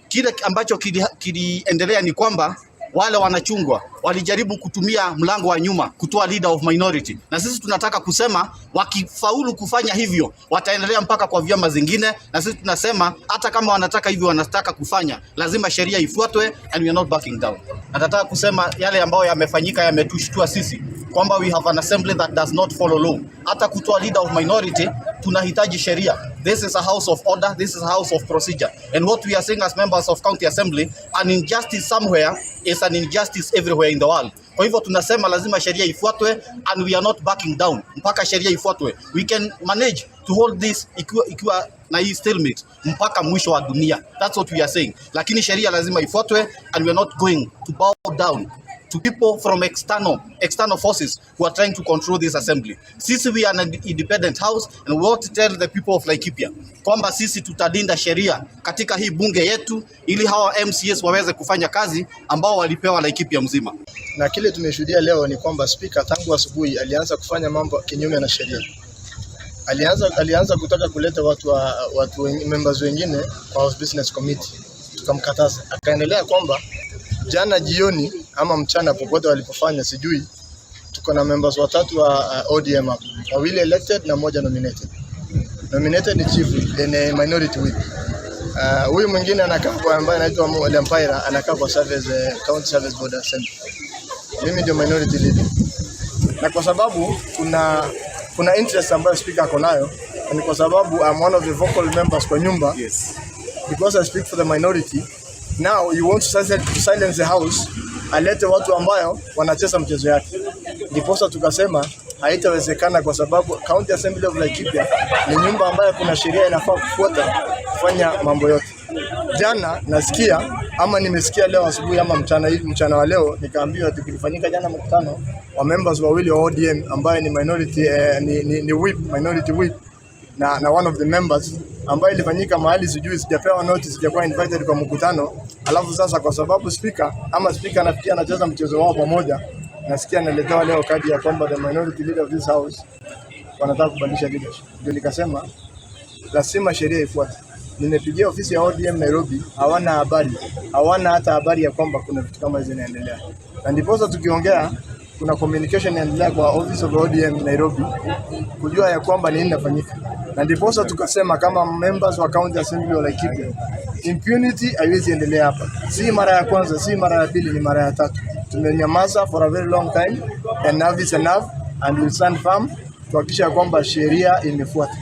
Kile ambacho kiliendelea ni kwamba wale wanachungwa walijaribu kutumia mlango wa nyuma kutoa leader of minority, na sisi tunataka kusema wakifaulu kufanya hivyo wataendelea mpaka kwa vyama zingine, na sisi tunasema hata kama wanataka hivyo wanataka kufanya, lazima sheria ifuatwe and we are not backing down. Nataka kusema yale ambayo yamefanyika yametushtua sisi kwamba we have an assembly that does not follow law. Hata kutoa leader of minority tunahitaji sheria. This is a house of order, this is a house of procedure. And what we are saying as members of county assembly, an injustice somewhere is an injustice everywhere in the world. Kwa hivyo tunasema lazima sheria ifuatwe and we are not backing down mpaka sheria ifuatwe. We can manage to hold this ikiwa na hii stalemate mpaka mwisho wa dunia. That's what we are saying. Lakini sheria lazima ifuatwe and we are not going to bow down to people from external forces who are trying to control this assembly. Sisi we are an independent house and we want to tell the people of Laikipia kwamba sisi tutalinda sheria katika hii bunge yetu ili hawa MCAs waweze kufanya kazi ambao walipewa Laikipia mzima. Na kile tumeshuhudia leo ni kwamba speaker tangu asubuhi alianza kufanya mambo kinyume na sheria. Alianza kutaka kuleta watu members wengine kwa House Business Committee, tukamkataza. Akaendelea kwamba jana jioni ama mchana popote walipofanya sijui, tuko na members watatu wa ODM hapa, wawili elected na mmoja nominated. Nominated ni chief whip, ni minority whip. Huyu mwingine anakaa kwa ambaye anaitwa Lempaira, anakaa kwa service, County Service Board Assembly. Mimi ndio minority leader, na kwa sababu kuna interest ambayo speaker ako nayo, na ni kwa sababu I'm one of the vocal members kwa nyumba because I speak for the minority. Now you want to silence the house, alete watu ambayo wanacheza mchezo yake. Ndiposa tukasema haitawezekana kwa sababu County Assembly of Laikipia ni nyumba ambayo kuna sheria inafaa kufuata kufanya mambo yote. Jana nasikia ama nimesikia leo asubuhi ama mchana hivi, mchana wa leo nikaambiwa ati kulifanyika jana mkutano wa members wawili wa ODM ambaye ni minority ni whip, minority whip na one of the members, ambayo ilifanyika mahali sijui, sijapewa notice, sijakuwa invited kwa mkutano. Alafu sasa kwa sababu speaker ama speaker anafikia anacheza mchezo wao pamoja, nasikia naletewa leo kadi ya kwamba the minority leader of this house wanataka kubadilisha leadership. Ndio nikasema lazima sheria ifuate. Nimepigia ofisi ya ODM Nairobi, hawana habari, hawana hata habari ya kwamba kuna vitu kama hizi zinaendelea, na ndiposa tukiongea kuna communication inaendelea kwa office of ODM Nairobi kujua ya kwamba nini inafanyika, na ndiposa tukasema kama members wa County Assembly wa Laikipia, impunity haiwezi endelea hapa. Si mara ya kwanza, si mara ya pili, ni mara ya tatu. Tumenyamaza for a very long time, enough is enough and we'll stand firm kuhakikisha kwamba sheria imefuata.